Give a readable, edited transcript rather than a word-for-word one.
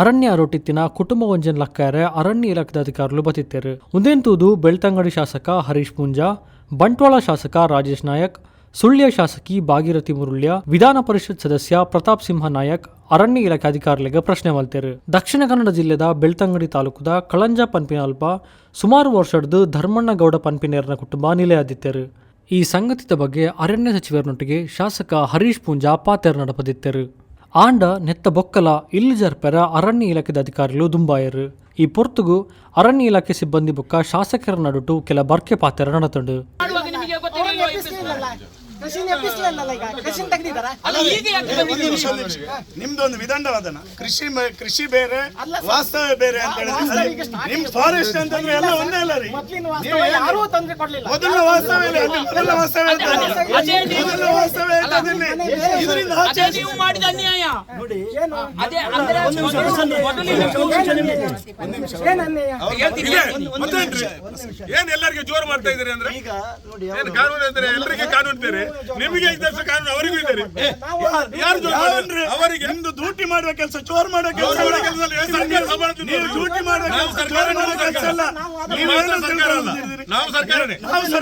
ಅರಣ್ಯ ಅರೊಟಿತ್ತಿನ ಕುಟುಂಬ ಒಂಜೆನ್ ಲಕ್ಕಾಯೆರೆ ಅರಣ್ಯ ಇಲಾಖೆದ ಅಧಿಕಾರಿಲು ಬತ್ತಿತ್ತೆರ್. ಉಂದೆನ್ ತೂದು ಬೆಳ್ತಂಗಡಿ ಶಾಸಕ ಹರೀಶ್ ಪೂಂಜಾ, ಬಂಟ್ವಾಳ ಶಾಸಕ ರಾಜೇಶ್ ನಾಯಕ್, ಸುಳ್ಯ ಶಾಸಕಿ ಭಾಗೀರಥಿ ಮುರುಳ್ಯ, ವಿಧಾನ ಪರಿಷತ್ ಸದಸ್ಯ ಪ್ರತಾಪ್ ಸಿಂಹ ನಾಯಕ್ ಅರಣ್ಯ ಇಲಾಖೆ ಅಧಿಕಾರಿಲೆಗ್ ಪ್ರಶ್ನೆ ಮಲ್ತೆರ್. ದಕ್ಷಿಣ ಕನ್ನಡ ಜಿಲ್ಲೆದ ಬೆಳ್ತಂಗಡಿ ತಾಲೂಕುದ ಕಳಂಜ ಪನ್ಪಿನ ಅಲ್ಪ ಸುಮಾರು ವರ್ಷಡ್ದ್ ಧರ್ಮಣ್ಣ ಗೌಡ ಪನ್ಪಿನೇರ್ನ ಕುಟುಂಬ ನಿಲೆಯಾದಿತ್ತೆರ್. ಈ ಸಂಗತಿದ ಬಗ್ಗೆ ಅರಣ್ಯ ಸಚಿವರನೊಟ್ಟಿಗೆ ಶಾಸಕ ಹರೀಶ್ ಪೂಂಜಾ ಪಾತೆರ ನಡಪದಿತ್ತೆರ್. ಆಂಡ ನೆತ್ತ ಬೊಕ್ಕಲ ಇಲ್ಲ್ ಜರ್ಪೆರ ಅರಣ್ಯ ಇಲಾಖೆದ ಅಧಿಕಾರಿಲು ದುಂಬಾಯೆರ್. ಈ ಪೊರ್ತುಗು ಅರಣ್ಯ ಇಲಾಖೆ ಸಿಬ್ಬಂದಿ ಬೊಕ್ಕ ಶಾಸಕೆರ ನಡುಟು ಕೆಲ ಬರ್ಕೆ ಪಾತೆರ ನಡತ್ಂಡ್. ಮಾಡುವಾಗ ನಿಮಗೆ ಅವ್ರನ್ನ ಗೊತ್ತಿರಲಿಲ್ವಾ? ಎಬ್ಬಿಸ್ಲಿಲ್ಲಲ್ಲ, ಕೃಷಿನ ಎಬ್ಬಿಸ್ಲಿಲ್ಲಲ್ಲ, ಈಗ ಕೃಷಿನ ತೆಗ್ದಿದ್ದಾರಾ? ಅಲ್ಲ, ಈಗ ಯಾಕೆ ಒಂದು ಬಂದಿದ್ದೀರಿ? ನಿಮಿಷ, ಒಂದು ನಿಮಿಷ. ನಿಮ್ದೊಂದು ವಿದಂಡವಾದನ ಕೃಷಿ ಕೃಷಿ ಬೇರೆ, ಅಲ್ಲ ಸರ್. ವಾಸ್ತವ ಬೇರೆ ಅಂತ ಹೇಳಿದ್ರೆ ವಾಸ್ತವ ಅಲ್ಲಿ ಈಗ starting ನಿಮ್ ಫಾರೆಸ್ಟ್ ಅಂತಂದ್ರೆ ಎಲ್ಲ ಒಂದೇ ಅಲ್ಲ ರೀ. ಮೊದ್ಲಿನ ವಾಸ್ತವ ಯಾರೂ ತೊಂದ್ರೆ ಕೊಡ್ಲಿಲ್ಲ. ಮೊದಲ ವಾಸ್ತವ ಇಲ್ಲ ಅಲ್ಲಿ, ಮೊದಲ ವಾಸ್ತವ ಇರ್ತದೆ. ಅದೇ ನೀವು ಮೊದಲ ವಾಸ್ತವ ಇರ್ತದೆ ಇಲ್ಲಿ. ಇದರಿಂದ ಆಚೆ ಅದೇ ನೀವು ಮಾಡಿದ ಅನ್ಯಾಯ. ಏನು? ಅದೇ ಅಂದ್ರೆ ಮೊದಲಿನ ಏನ್ ಅನ್ಯಾಯ? ಹೇಳ್ತೀನಿ. ಇದೆ ಮತ್ತೇನ್ರಿ? ಏನ್ ಎಲ್ಲರಿಗೆ ಜೋರು ಮಾಡ್ತಾ ಇದೀರಿ ಅಂದ್ರೆ? ಏನ್ ಕಾನೂನು ಅಂದ್ರೆ ಎಲ್ಲರಿಗೆ ಕಾನೂನು ಬೇರೆ, ನಿಮಗೆ ಇದ್ದಷ್ಟು ಕಾನೂನು ಅವರಿಗೂ ಇದೆ ರೀ. ಯಾರು ಜೋರು ಯಾವನ್ರಿ? ಮಾಡಿದ್ರು? ಅವರಿಗೆ ನಿಮ್ದು ಡ್ಯೂಟಿ ಮಾಡುವ ಕೆಲಸ, ಚೋರ್ ಮಾಡೋ ಕೆಲಸ ಚೋರ್ ಮಾಡೋ ಕೆಲಸ ಅಲ್ಲ, ಸರ್ಕಾರ ಸಂಬಳ ತಿನ್ನೋದು. ನೀವು ಡ್ಯೂಟಿ ಮಾಡೋ ನಾವು ಕೆಲಸ, ಸರ್ಕಾರ, ಚೋರ್ ಮಾಡೋ ಕೆಲಸ ಅಲ್ಲ. ನಾವು ನೀವು ಮಾತ್ರ ಸರ್ಕಾರ ಅಲ್ಲ, ತಿಳ್ಕೊಂಡಿದ್ದೀರಿ. ನಾವು ಸರ್ಕಾರನೇ. ನಾವು ಸರ್ಕಾರ.